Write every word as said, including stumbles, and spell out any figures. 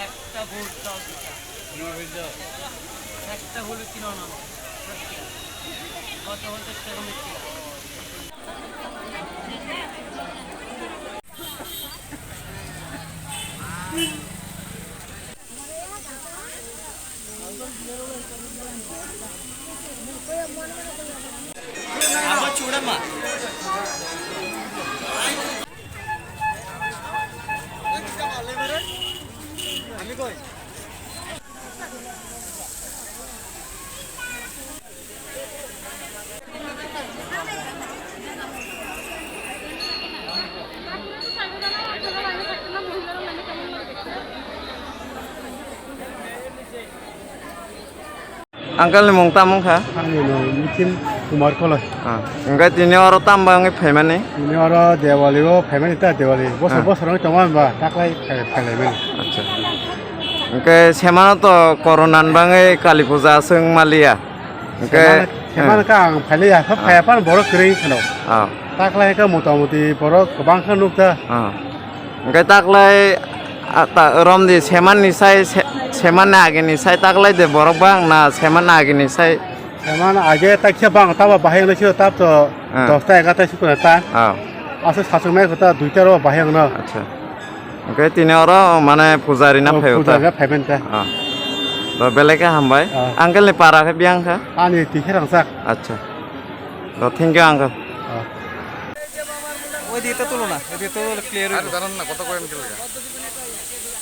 একটা ভোট দাও দুটা। একটা ভোটে কিনো না। কত পঞ্চাশ টাকা মিষ্টি। Uncle ni mung tamo wngkha? Ani no Nitin Kumar Koloi. Ah, hwnkhe tini oro tamo bagwi phaimani? Tini oro Diwali o phaimani ta Diwali. Bosor Ah. bosor wng tongma ba taklai phai-, phailaimani. Acha. Hwnkhe semano to corona ni bagwi Kali Puja aswk wng maliya. Hwnkhe Semano, semano ka ang phailiya, sab Ah. phaiya phano borok kwrwi kheno. Ah. Taklai khe mota moti borok kwbang khe nukta. Ah. Hwnkhe taklai, ah, ta-, romdi semanni sai, se-, semanni agini sai taklai de borok bang na semanni agini sai? Seman age ta khe bang tabo bahai no sio tab to Ah. dosta egarta sukuna ta. Ah. Aswk sachwk nai kota duita ro bahai no. Acha. Hwnkhe tini oro mane pujari na Oh, phaio ta? pujari na phaiben ta. Ah. To belai khe hambai. Ah. Uncle ni para khe biyang kha? Ani tikhe rangsak. Acha. To thank you uncle. Ah. ওই দিকে তো তুলো না, ওই দিকে তো তুলো, clear হইব। আরে দাঁড়ান না, কথা কয়েন কে লাগা?